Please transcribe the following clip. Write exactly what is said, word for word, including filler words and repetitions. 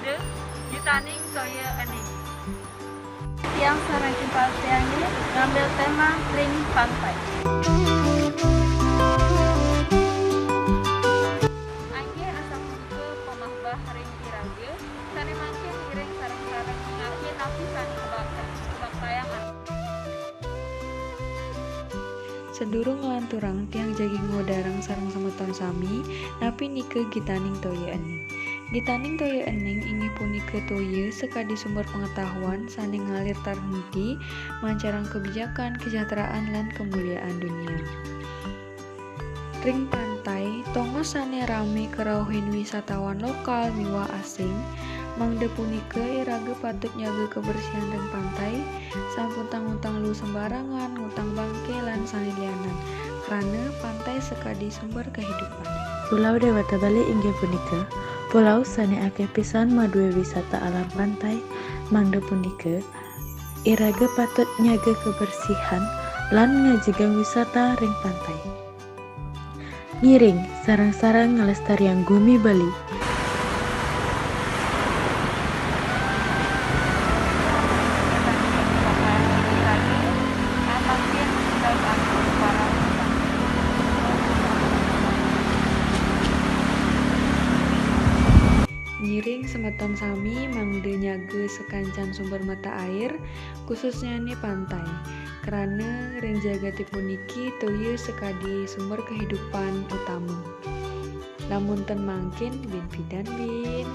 Deh, gitaning toya ening. Tiang sareng impal tiangé ngambil tema ring pantai. Inggih asapunika pamahbah ring iraga, sané mangkin ngiring sareng-sareng ningalaken napi sané kabakta-, kabaktayang. Sadurung nglanturang, tiang jagi ngudarang sareng semeton sami, napi nika gitaning toya ening. Gitaning toya ening inggih punika toya sakadi sumber pengetahuan sané ngalir tarhenti, mancarang kebijakan, kesejahteraan, lan kemuliaan dunia. Ring pantai, tongos sané ramé karauhin wisatawan lokal miwah asing. Mangda punika, iraga patut nyaga kebersihan ring pantai, sampun tang ngutang luu sembarangan, ngutang bangké, lan sané lianan. Krana pantai sakadi sumber kahidupan. Pulau Dewata Bali inggih punika pulau sané akéh pisan madué wisata alam pantai. Mangda punika, iraga patut nyaga kebersihan lan ngajegang wisata ring pantai. Ngiring sareng-sareng nglestariang gumi Bali. Ngiring semeton sami mangda nyaga sakancan sumber mata air, khususnyané pantai. Krana ring jagaté puniki toya sakadi sumber kahidupan utama. Lamun ten mangkin, buin pidan buin.